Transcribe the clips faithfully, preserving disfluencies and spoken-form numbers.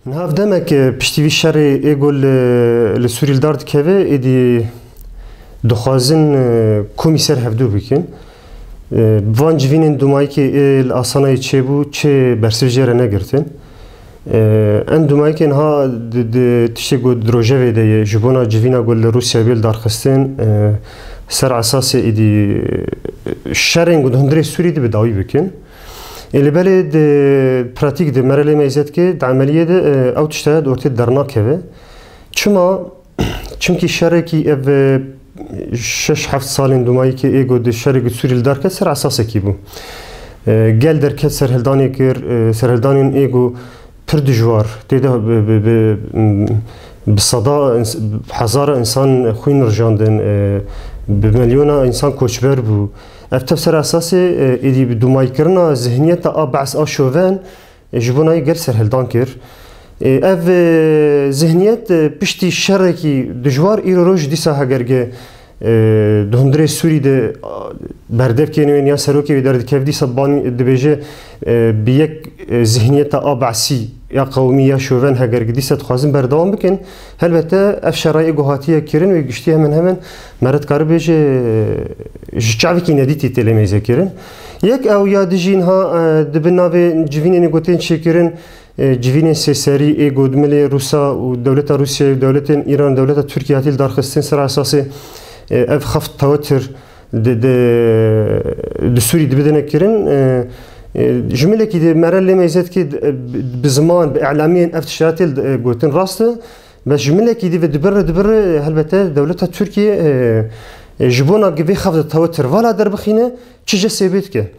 Niha ev demek, e, piştî vî şerê ê ku li, li Sûrî li dar dikeve, êdî dixwazin, e, komî ser hevdû bikin. E, bi van civînên dumayîkê ê li Asanayê çêbû, çi bersiv jê re negirtin. E, em dumayîkê niha di, di tiştê ku di rojevê de ye, ji bona civîna ku li Rûsyayê bê li dar xistin, e, ser esasê êdî, e, şerên ku di hundirê Sûrî de bi dawî bikin. Ê, li belê di pratîk de, mere lê meyzet ke, di emeliyê de, e, ew tiştaya di ortê dernakeve. Çima? Çimkî şerekî ev, e, şeş heft salên dumayî ke ê ku di şerê ku Sûrî li dar ket ser esasekî bû. E, gel derket serhildanê kir, e, serhildanên ê ku pir dijwar, tê de bi, bi, bi, bi seda ins-, hezara insan xwîn rijandin, e, bi milyona insan koçber bû. Ev tev ser esasê, e, êdî bi dumayîkirina zihniyeta a Be's a şoven, e, ji bona yê gel serhildan kir. E, ev, e, zihniyet, e, piştî şerekî dijwar îro roj dîsa hegerge, e, di hundirê Sûrî de, a, berdevkên wê ya serokê wê derdikeve dîsa banî dibêje, e, bi yek, e, zihniyeta a Be'sî ya qewmî ya şoven hegerge dîsa dixwazin berdewam bikin. Helbete ev şerayê ku hatiye kirin wê giştî hemen hemen meret kare bêje, e, ji çavekî nedîtî tê lê mêze kirin. Yek ew ya dijî niha, e, di bin navê civînên ku tên çêkirin, e, civînên sêserî ê ku di milê Rûsa û dewleta Rûsyayê û dewletên Îran, dewleta Tirkiye hatî li darxistin ser esasê, e, ev xeft tewetir di, di, di Sûrî dibidine kirin. E, e, ji milekî di mere lê meyzet kê, e, bi, bi ziman, bi elamiyên ev tişta tê, e, gotin rast e. Bes ji milekî dî ve dibirre, dibirre, helbete dewleta Tirkiye, e, e, ji bona ku vê xev de tewetir vala derbixîne, çi je sêbê dike.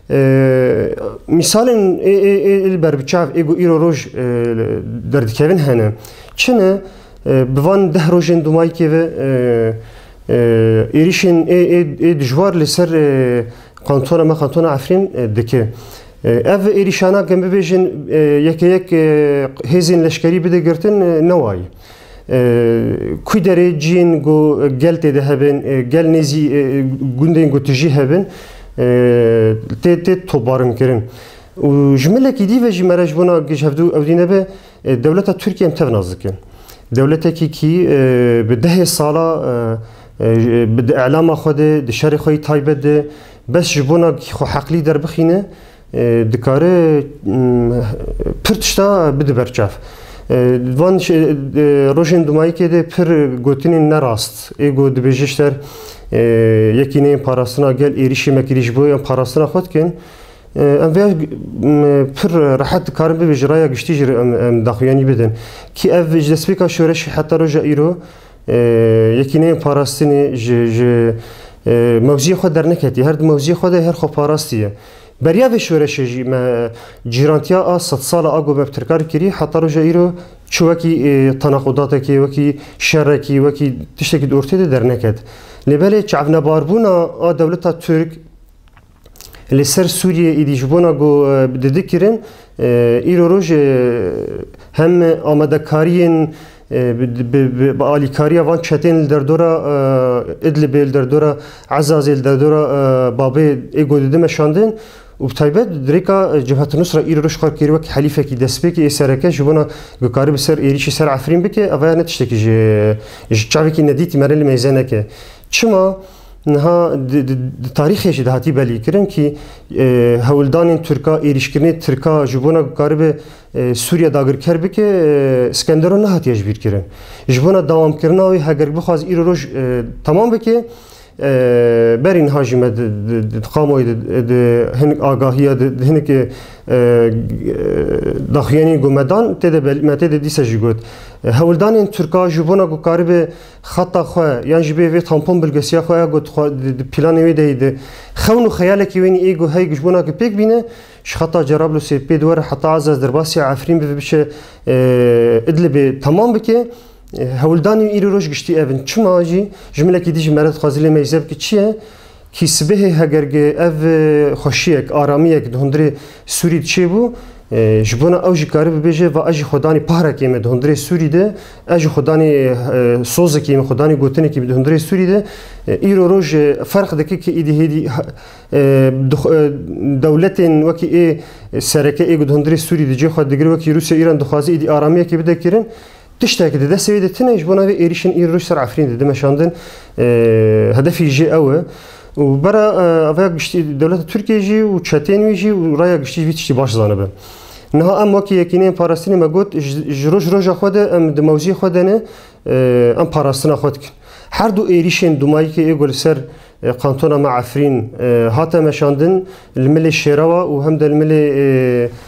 E, mîsalên ê, ê, ê, ê li ber biçav, ê ku îro roj, e, derdikevin hene. Çi ne? E, bi van deh rojên dumayîkê ve, e, e, êrîşên ê, ê, ê dijwar li ser, e, kantona me, kantona Efrîn, e, dike. E, ev êrîşana, em bibêjin, e, yeke yek, e, hêzên leşkerî bide girtin, e, ne wayî. E, ku derê ciyên ku gel tê de hebin, e, gel nêzî, e, gundên ku tijî hebin, e, tê, tê topbarin kirin. Û ji milekî dî ve jî mere ji bona ji hevdû ew dî nebe, e, dewleta Tirkiye em tev nas dikin. Dewletekî kî, e, bi dehê sala, e, e, bi di elama xwe de, di şerê xwe yî taybet de, bes ji bona kî xwe heqlî derbixîne, e, dikare, m, pir tişta bide ber çav. E, van şe-, e, rojên dumayîkê de pir gotinên nerast. Ê ku dibêje ji ter, e, yekî neyên parastina gel êrîşê me kirî ji bo em parastina xwe dikin. E, em vê, m, pir rehet dikarin bibêjin raya giştî jî em, em daxuyanî bidin. Kî ev ji destpêka şoreşê heta roja îro, e, yekî neyên parastinê ji, ji, e, mewziyê xwe derneketiye. Her di mewziyê xwe de her xwe parastiye. Beriya vê şoreşê jî me cîrantiya a sedsala a ku me bi Tirkan kirî heta roja îro çi wekî, e, tenaqudatekê, wekî şerekî, wekî tiştekî di ortê de derneket. Lê belê çavnebarbûna a dewleta Tirk li ser Sûriyê êdî ji bona ku, e, didi kirin, e, îro roj, e, hem amadekariyên, e, bi, bi, bi, bi alîkariya van çetên li derdora, e, Idlibê, li derdora Ezazê, li derdora, e, Babê ê ku didi meşandin û bi taybet di rêka, e, Cebhet Nusra îro roj xwe kirî wek helîfekî destpêkê ê sereke ji bona ku karibe ser êrîşî ser Efrîn bike, ev ya ne tiştekî ji, ji çavekî nedîtî mere li mêze neke. Çima? Niha di, di, di tarîxê jî dihatî belî kirin kî, e, hewldanên Tirka, êrîşkirinê Tirka ji bona ku karibe, e, Sûriye dagirker bike, e, Skenderon nehatiye ji bîr kirin. Ji bona dewamkirina wê heger bixwaz îro roj, e, temam bike, e, berî niha jî me di, di, di, di kamuoyê de, di hinek agahiya, di, di hinek, e, e, daxuyanî ku me dan, tê de bel-, me tê de dîsa jî got. E, hewldanên Tirka ji bona ku karibe xeta xwe, yan jî bê vê tampon bilgesiya xwe ya ku dixwa-, di, di planê wê de yî di xewn û xeyalekî wê nî ê ku hey ji bona ku pêk bîne, ji xeta Cerablusê pê di were heta Azaz derbasiya Efrîn bibe biçe, e, Idlibê temam bike. E, hewldanê îro roj giştî ev in. Çima jî ji milekî dî jî mere dixwaze lê meyze bike çi ye? Kî sibehê heger gi ev, e, xweşiyek, aramiyek di hundirê Sûrî de çêbû, e, ji bona ew jî karibe bêje, va ez jî xwedanî pahrekê me di hundirê Sûrî de, ez jî xwedanî, e, sozekî me, xwedanî gotinekî me di hundirê Sûrî de, e, îro roj, e, ferq dike ki îdî hêdî, e, dix-, e, dewletên wekî ê, sereke ê ku di hundirê Sûrî di cê xwe digire, wekî Rûsya, Îran dixwaze êdî aramiyekê bide kirin. Tiştek di destê wê de tune, ji bo navê êrîşên îro roj ser Efrîn de dimeşandin, e, hedefî jê ew e. Û bera, e, avaya giştî, dewleta Tirkiyê jî û çetên wî jî û raya giştî jî vî tiştî baş zanibe. Niha em wekî Yekîneyên Parastinê me got, ji, ji roj roja xwe de em di mewziyê xwe de ne, e, em parastina xwe dikin. Her du êrîşên dumayîkê ê ku li ser, e, kantona me Efrîn, e, hate meşandin, li milê Şêrewa û hem de li milê,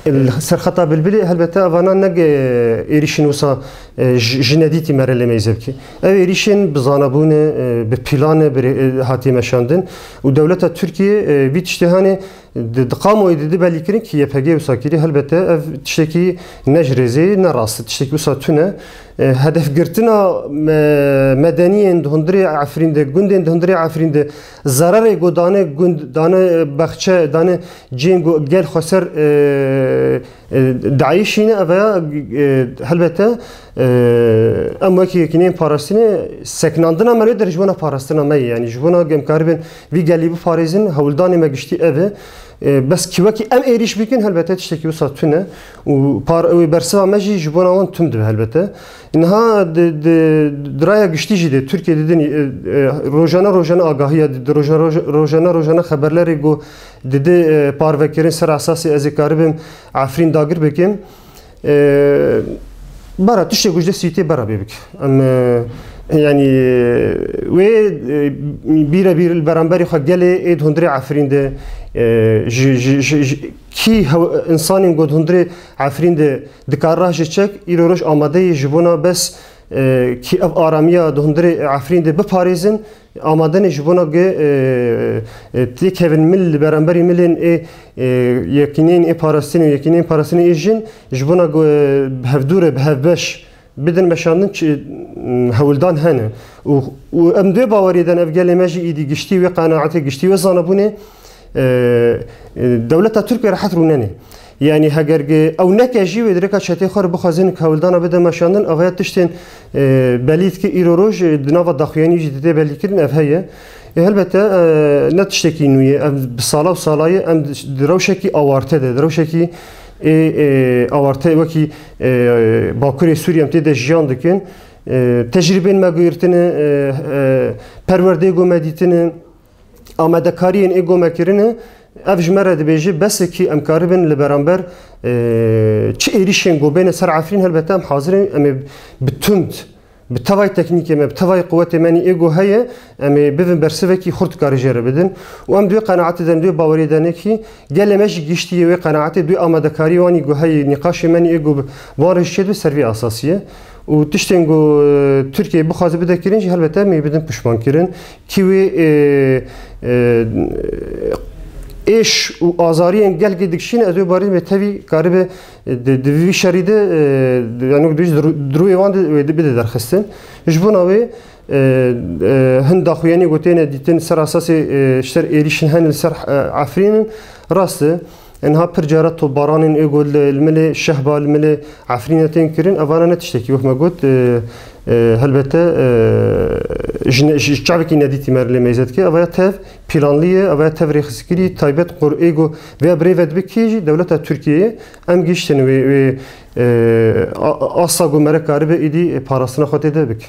e, li ser xeta Bilbilê, helbete evana ne ge-, êrîşên wisa, e, ji, ji nedîtî me re lê meyze bike. Ev êrîşên bi zanabûn e, e, bi pîlan e, bi rê-, e, hatiye meşandin û dewleta Tirkiyê, e, vî tiştê hanê di, di qamoyê de di belî kirin ki Y P G wisa kirî, helbete ev tiştekî ne ji rêzê, ne rast e, tiştekî wisa tune. E, hedefgirtina me-, medeniyên di hundirê Efrîn de, gundên di hundirê Efrîn de, zerarê ku dane gund, dane bexçe, dane cihên ku gel xweser, e, e, DAIŞ îne, ev ya, e, helbete, e, em wekî Yekîneyên Parastinê sekinandina me lê der ji bona parastina me ye. Yanî ji bona em karibin vî gelî biparêzin, hewldanê me giştî ev e. E, bes ki wekî em êrîş bikin, helbete tiştekî wisa tune û par-, wê bersiva me jî ji bona wan tund dibe helbete. Niha di, di, di raya giştî jî de Tirkiye didin, e, e, rojane rojane agahiya di, di roja-, roja-, rojane rojane xeberlerê ku didi, e, parvekirin ser esasê ez ê karibim Efrîn dagir bikim. E, bara tiştê ku ji destî tê bera bê bike. Em, e, yanî, e, wê, e, bîre bîr li beramberî xwe gelê ê di hundirê Efrîn de, e, ji, ji, ji, ji, kî hew-, insanên ku di hundirê Efrîn de dikar rah ji çek, îro roj amade yê ji bona bes, e, kî ev aramiya di hundirê Efrîn de biparêzin, amade ne ji bona ge, e, e, têkevin mil li beramberî milên ê, e, yekîneyên ê parastinê û yekîneyên parastinê ê jin, ji bona ge, e, bi hevdû re, bi hevbeş bidin meşandin, çi, m, hewldan hene. Û, û em dê bawerî den ev gelê me jî îdî giştî wê qenaetê, giştî wê zanabûnê, e, e, dewleta Tirk wê rehet rûnenê. Yanî heger ge-, ew neke jî wê dirêka çetê xwe re bixwazin hewldana bide meşandin, avaya tiştên, e, belî dike îro roj, e, di nava daxuyanî jî dide belî kirin, ev heye. E, helbete, e, ne tiştekî nû ye, ev bi sala û sala ye, em di, di rewşekî awarte de, di rewşekî ê, e, awarte wekî, e, Bakurê Sûriyê em tê de jiyan dikin. E, tecrîbên me girtine, e, e, perwerdeyê ku me dîtine, amadekariyên ê ku me kirine, ev ji me re dibêje, besekî em karibin li beramber, e, çi êrîşên ku bêne ser Efrîn, helbete em hazir in, em ê bi tund, bi tevayî teknîkê me, bi tevayî quwetê me nî ê ku heye, em ê bivin bersivekî xurt karî jê re bidin. Û em di wê qenaetê de, em di wê baweriyê de ne kî gelê me jî giştî yê wê qenaetê, di wê amadekarî wanî ku heye, nîqaşê me nî ê ku bi-, van re jî çêdibe ser vî esasî ye. Û tiştên ku, e, Tirkiye bixwaze bide kirin jî helbete em ê bidin pişmankirin. Kî wê, e, e, êş û azariyên gelkê dikişîne, ez wê barê me tevî karibe, e, di, di vî şerî de, e, di, yanî di, di rû-, di rûyê wan de wê de bide derxistin. Ji bona wê, e, e, hin daxuyanî ku têne dîtin ser esasê, e, ji ser êrîşin hene li ser, e, Efrînin, rast e. Niha pir cara topbaranên ê ku li, li milê Şehba, li milê Efrînê tên kirin, evana ne tiştekî wek me got, e, e, helbete, e, ji ne-, ji çavekî nedîtî me lê meyze dike. Evaya tev planlî ye, evaya tev rêxistkirî taybet qur ê ku vê birêve dibikî jî dewleta Tirkiyeyê em gihiştin wê, wê, e, a-, a-, asta ku mere karibe êdî parastina xwe tê de bike.